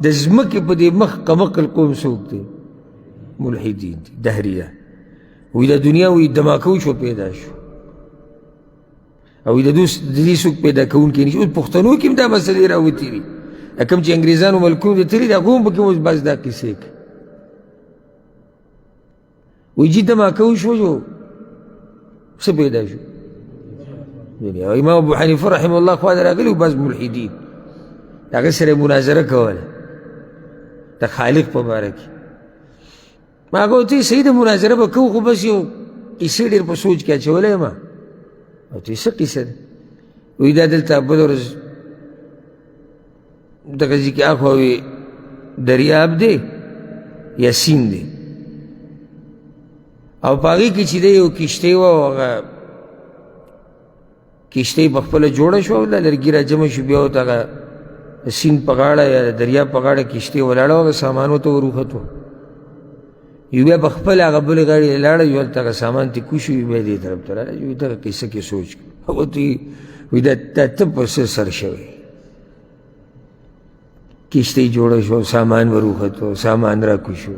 د ځمکې په دې مخ قمقل قوم څوک دی؟ ملحدین دي، دهریه. وایي دا دنیا وایي دماکه وشوه پیدا شو، او د دوس د دې څوک پیدا کوونکی نشي. اوس پښتنو کې هم دا مسلې راوتې دي، کوم چې انګریزانو ملکونو ته تللي دي هغو هم پکې اوس بس دا قصې کوي. وایي جي دماکه وشوه شو څه پیدا شو دنیا. امام ابو حنیفه رحمه الله خوا ته راغلي وو بعض ملحدین، د هغه سره یې مناظره کوله د خالق په باره کې. ما هغه ورته صحیح ده مناظره به کوو، خو بس یو قصې ډېر په سوچ کې اچولی یم. او ته څه قصه ده؟ وایي دا دلته بله ورځ دغه ځای کې اخوا وي دریاب دی یا سیند دی، او په هغې کې چې دی یو کښتۍ وه، او هغه کښتۍ په خپله جوړه شوه او لرګي راجمع شو، بیا ورته هغه سیند په غاړه یا د دریاب په غاړه کښتۍ ولاړه وه، هغه سامان ورته وروختو. یو بیا په خپله هغه بلې غاړې ته لاړه، یو هلته هغه سامان ترې کوز شو، یو بیا دې طرف ته راغی. یو دغه قصه کې سوچ کړو، هغه ته وایي دا ته په څه سر شوی؟ کښتۍ جوړه شوه، سامان وروختو، سامان راکوز شو.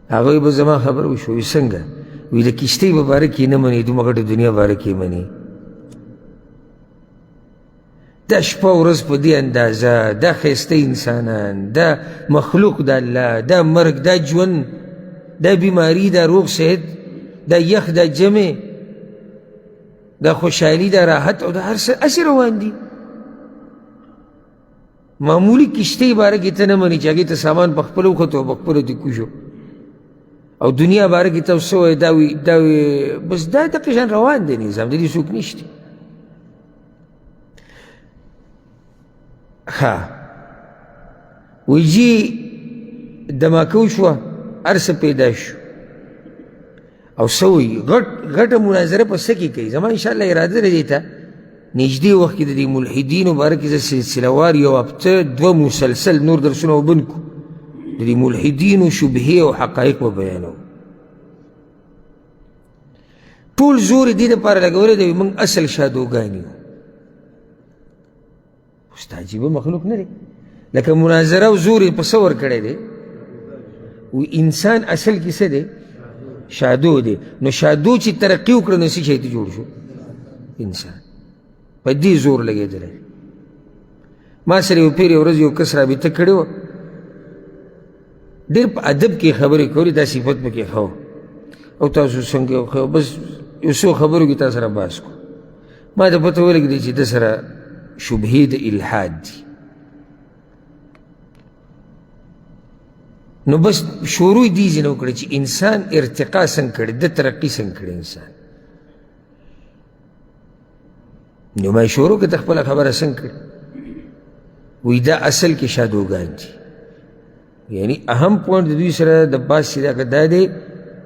هغوی به زما خبر وشو، وایي څنګه؟ وایي د کښتۍ په باره کې نه مني، دومره غټه دنیا باره کې مني. دا شپه ورځ په دې اندازه، دا ښایسته انسانان، دا مخلوق د الله، دا مرګ، دا ژوند، دا بیماری، دا روغ صحت، دا یخ، دا جمع، دا خوشحالي، دا راحت، او دا هر څه هسې روان دي. معمولي کښتۍ باره کې ته نه منې چې هغې ته سامان په خپله وختو او په خپله ترې کوز شو، او دنیا باره کې ته څه وایې؟ دا وي دا وي، بس دا دقه شان روان دی نظام، د دې څوک نشته. ښه وایي جي دماکه وشوه، هر څه پیدا شو. او څه وایي غټه مناظره په څه کې کوي؟ زما انشاءالله اراده ده دې ته نږدې وخت کې د دې ملحدینو باره کې زه سلسله وار یو هفته دوه مسلسل نور درسونه وبند کړو، د دې ملحدینو شبهې او حقایق به بیانوو. ټول زور یې دې دپاره لګولی دی موږ اصل شادوګان یو. اوس دا عجیبه مخلوق نه دی، لکه مناظره او زور یې په څه ورکړی دی؟ و انسان اصل کې څه دی؟ شادو دی. نو شادو چې ترقي وکړه نو څه شی ته جوړ شو؟ انسان. په دې زور لګېدلی. ما سره یو پېر یو ورځ یو کس رابطه کړې وه، ډېر په ادب کې خبرې کولې، دا صفت پکې ښه و، او تاسو څنګه ښه، بس یو څو خبرو کې تاسو سره بحث کو. ما ته پته ولګېده چې ده سره شبهې د الحاد دي. نو بس شروع دې ځینې وکړه چې انسان ارتقا څنګه کړې، ده ترقي څنګه کړې انسان. نو ما شروع کړه خپله خبره څنګه کړې، وایي دا اصل کې شادوګان دي. یعنی اهم پوینټ د دوی سره د باس چې دا دی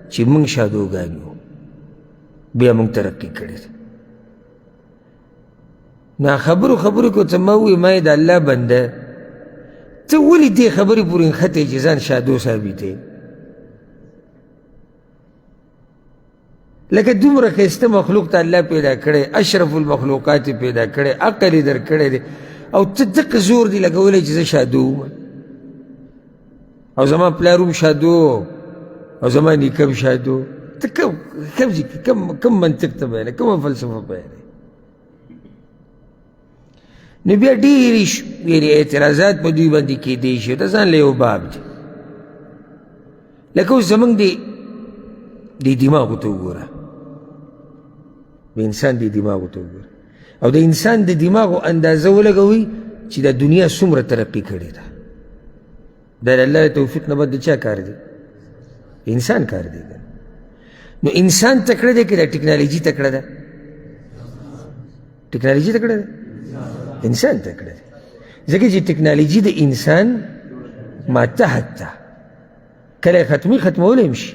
چې موږ شادوګان یو، بیا موږ ترقي کړې ده. نا خبرو خبرو کې ورته ما ووایي، ما یې د الله بنده، ته ولې دې خبرې پورې نښتی چې ځان شادو ثابتوې؟ لکه دومره ښایسته مخلوق ته الله پیدا کړی، اشرف المخلوقات یې پیدا کړی، عقل یې درکړی دی، او ته دقه زور دې لګولی چې زه شادو وم، او زما پلار هم شادو، او زما نیکه هم شادو. ته کوم کوم ځای کې کوم منطق ته بیانوې، کومه فلسفه بیانوې؟ نو بیا ډېرې یعنې اعتراضات په دوی باندې کېدی شي، دا ځان له یو باب دی. لکه اوس زموږ دې دماغو ته وګوره، د انسان دې دماغو ته وګوره، او د انسان د دماغو اندازه ولګوئ چې دا دنیا څومره ترقي کړې ده. دا د الله د توفیق نه بعد د چا کار دی؟ انسان کار دی. نو انسان تکړه دی که د ټکنالوژي تکړه ده؟ ټکنالوژي تکړه ده؟ انسان تکړه دی، ځکه چې ټکنالوژي د انسان ماتحت ده، کله یې ختمي ختمولی هم شي،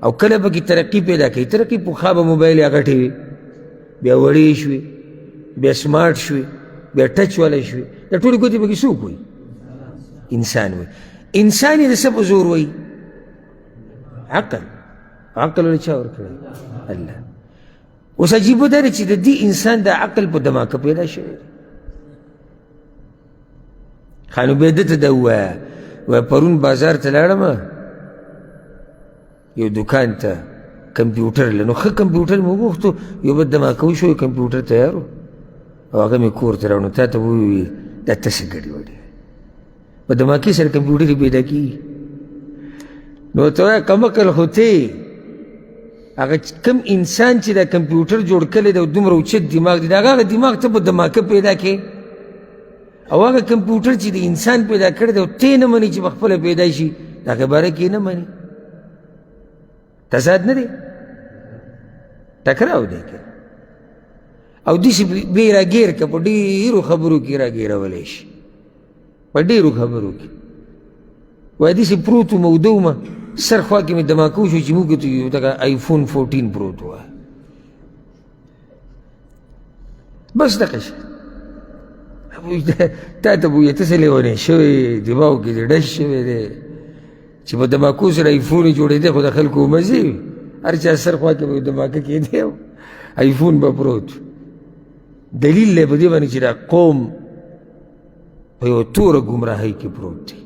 او کله پکې ترقي پیدا کوي. ترقي پخوا به موبایل یې غټې وي، بیا وړې شوې، بیا سمارټ شوې، بیا ټچ والا شوې، دا ټولې ګوتې پکې څوک وایي؟ انسان وایي. انسان یې د څه په زور وایي؟ عقل. عقل له چا ورکړی؟ الله. اوس عجیبه دا ده چې د دې انسان د عقل په دماکه پیدا شوی دی. ښه نو بیا ده ته دا ووایه، وایه پرون بازار ته لاړم یو دکان ته کمپیوټر له، نو ښه کمپیوټر مې وغوښتو، یو بل دماکه وشو، کمپیوټر تیار و او هغه مې کور ته راوړ. نو تا ته ووایي دا ته څه ګډې وډې په دماکې سره کمپیوټر یې پیدا کېږي. نو ورته وایه کم عقل خو ته هغه کم انسان چې دا کمپیوټر جوړ کړی دی او دومره اوچت دماغ دی، د هغه دماغ ته په دماکه پیدا کړې، او هغه کمپیوټر چې د انسان پیدا کړی دی او ته نه منې چې په خپله پیدا شي، د هغې باره کې نه منې، تضاد نه دی، ټکراو دی که او داسې بیا یې راګیر که په ډېرو خبرو کې راګیرولی شي، په ډېرو خبرو کې. وایي داسې پروت وم، اوده وم، سر خوا کې مې دماکه وشو چې موږ ته یو دغه آیفون 14 پروت و، بس دغه شی. تا ته بویه ته څه لیونی شوی، دماغ کې دې ډش شوی دی چې په دماکو سره آیفون جوړېدی، خو د خلکو مزې وي، هر چا سر خوا کې به دماکه کېدی او آیفون به پروت. دلیل دی په دې باندې چې دا قوم په یوه توره ګمراهۍ کې پروت دی.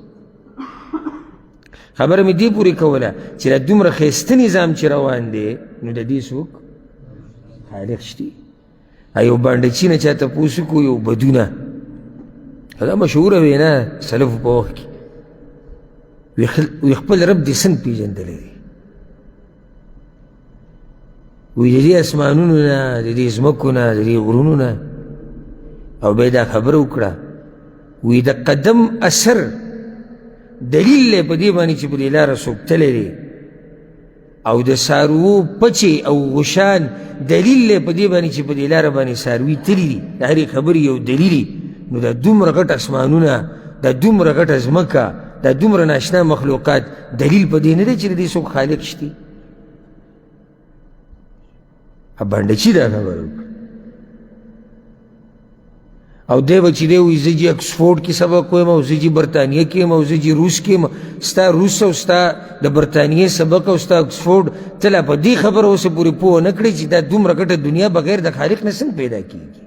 خبره مې دې پورې کوله چې دا دومره ښایسته نظام چې روان دی، نو د دې څوک خالق شتي. یو بانډچي نه چا تپوس وکړو، یو بدونه، دا مشهوره وینا سلفو په وخت کې، وی خپل رب دې څنګه پېژندلی دی؟ وی د دې اسمانونو نه، د دې ځمکو نه، د دې غرونو نه. او بیا دا خبره وکړه، وی د قدم اثر دلیل دی په دې باندې چې په دې لاره څوک تللی دی، او د څاروو پچې او غوشان دلیل دی په دې باندې چې په دې لاره باندې څاروي تللي دي. د هرې خبرې یو دلیل. نو دا دومره غټ اسمانونه، دا دومره غټه ځمکه، دا دومره ناشنا مخلوقات دلیل په دې نه دی چې د دې څوک خالق شتي. بانډچي دا خبره وکړه. او دی به چې دی وایي زه جي اکسفورډ کې سبق وایم، او زه جي برتانیه کې یم، او زه جي روس کې یم. ستا روس او ستا د برتانیې سبق او ستا اکسفورډ ته لا په دې خبره اوسه پورې پوه نه کړې چې دا دومره غټه دنیا بغیر د خالق نه څنګه پیدا کېږي.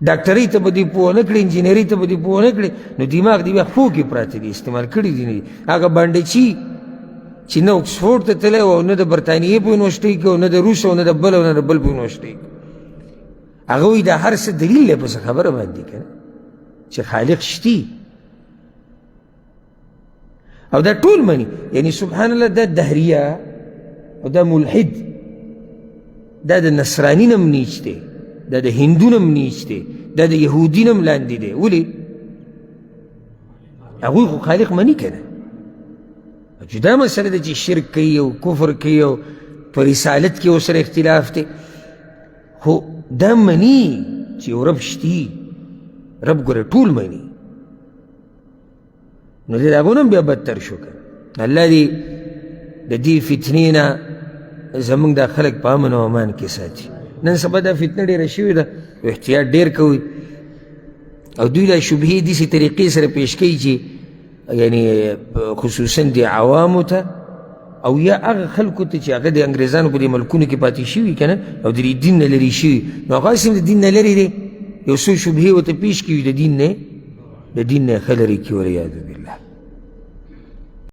ډاکټرۍ ته به دې پوه نه کړې، انجینرۍ ته به دې پوه نه کړې، نو دماغ دې بیا خپو کې پراته دي، استعمال کړي دي نه دي. هغه بانډچي چې نه اکسفورډ ته تللی او نه د برتانیې په یونیورسټۍ کې او نه د روس او نه د بل او نه د بل په یونیورسټۍ کې، هغه وایي دا هر څه دلیل دی په څه خبره باندې که نه چې خالق شتي. او دا ټول مني، یعنی سبحان الله، دا دهریه او دا ملحد، دا د نصراني نه هم نیچ دی، دا د هندو نه هم نیچ دی، دا د یهودي نه هم لاندې دی. ولې؟ هغوی خو خالق مني که نه. جدا مسله ده چې شرک کوي او کفر کوي او په رسالت کې ورسره اختلاف دی، خو دا مني چې یو رب شتي، رب ګوره ټول مني. نو دې د هغو نه هم بیا بدتر شو که الله دې د دې فتنې نه زمونږ دا خلک په امن او امان کې ساتي. نن سبا دا فتنه ډېره شوې ده، احتیاط ډېر کوئ. او دوی دا شبهې داسې طریقې سره پیش کوي چې یعنی خصوصا د عوامو ته او یا هغه خلکو ته چې هغه د انګریزانو په دې ملکونو کې پاتې شوي که نه او د دین نه لرې شوي، نو هغه هسې هم د دین نه لرې دی، یو څو شبهې ورته پیش کوي، د دین نه ښه لرې کړي، والعیاذ بالله.